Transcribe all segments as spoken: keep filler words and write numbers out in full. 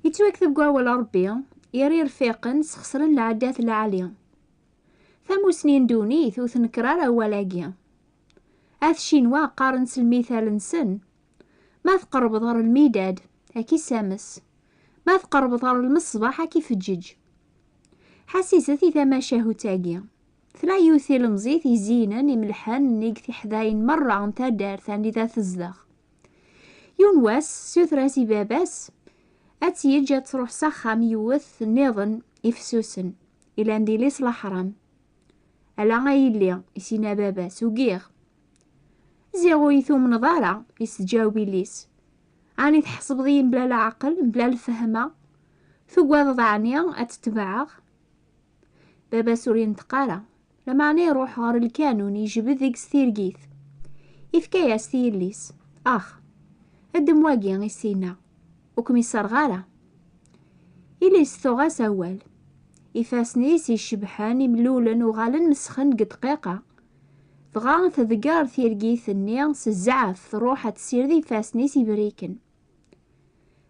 Yettwakteb deg wawal Ṛebbi, iri rfiqen sxesren lɛaddat lɛali. Tamusni n ddunit ur tenker ara awal-agi. At Ccinwa qqaren s lmital-nsen: ma tqerrbeḍ ɣer lmidad, ad k-issames. Ma tqerrbeḍ ɣer lmeṣbaḥ, ad k-ifeǧǧeǧ. Ḥassiset i tamacahut-agi. Tella yiwet tilemẓit izeynen imelḥan nnig tiḥdayin merra n taddart anida tezdeɣ. Yiwen wass, suter-as i baba-s ad tt-yeǧǧ ad truḥ s axxam yiwet nniḍen ifsusen, ilan d ilis leḥram. Ala a yelli, i s-yenna baba-s, ugiɣ. Ziɣ ur yi-tumneḍ ara, i s-teǧǧaweb yelli-s. Ɛni tḥesbeḍ-iyi mebla leɛqel, mebla lfehma? Tugadeḍ ɛni ad tt-tebɛeɣ? Baba-s ur yenṭeq ara, lameɛna iruḥ ɣer lkanun, ijbed deg-s tirgit. Ifka-yas-t i yelli-s. Ax, ddem wagi, i s-yenna, ur kem-iṣerɣ ara. Yelli-s tuɣ-as awal. Ifassen-is icebḥen imellulen uɣalen mesxen deg dqiqa. Dɣa tḍegger tirgit-nni s zzɛaf, truḥ ad tessired ifassen-is ibriken.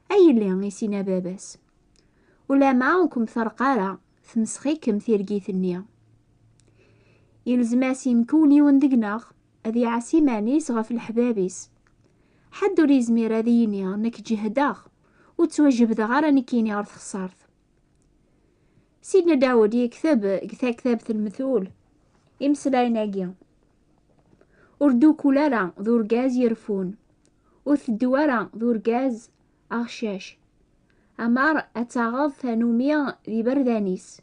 A yelli, i s-yenna baba-s, ulamma ur kem-terq ara, temsex-ikem tirgit-nni. Yelzem-as i mkul yiwen deg-neɣ ad iɛass iman-is ɣef leḥbab-is. Ḥedd ur yezmir ad yini nekk ǧehdeɣ, ur ttwajebdeɣ ara nekkini ɣer texṣart. Sidna Dawed yekteb deg taktabt n Lmetul imeslayen-agi: ur ddukul ara d urgaz yerfun, ur teddu ara d urgaz aɣcac. Amar ad taɣeḍ tanumi d iberdan-is,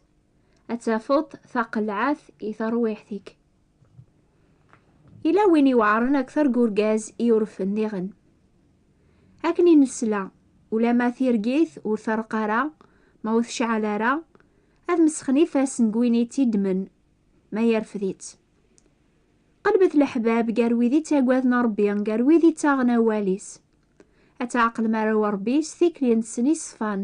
ad tafeḍ taqelɛet i terwiḥt-ik. Yella win iweɛren akter deg urgaz i urfen diɣen. Akken i nesla, ulamma tirgit ur terq ara, ma ur tecɛel ara, ad mesxen ifassen deg win i tt-iddmen, ma yerfed-itt. Qelbet leḥbab gar wid ittaggaden Ṛebbi, gar wid ittaɣen awal-is. Ad tɛeqlem arraw n Ṛebbi s tikli-nsen iṣfan,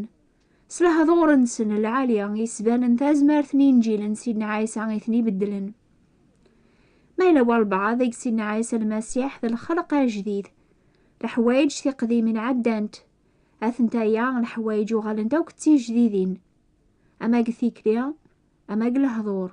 s lehdur-nsen lɛali yesbanen tazmert n Inǧil n Sidna Ɛisa i ten-ibeddlen. Ma yella walbeɛḍ deg Sidna Ɛisa Lmasiḥ d lxelq ajdid, leḥwayeǧ tiqdimin ɛeddant, atentaya leḥwayeǧ uɣalent akk d tijdidin, ama deg tikli, ama deg lehdur.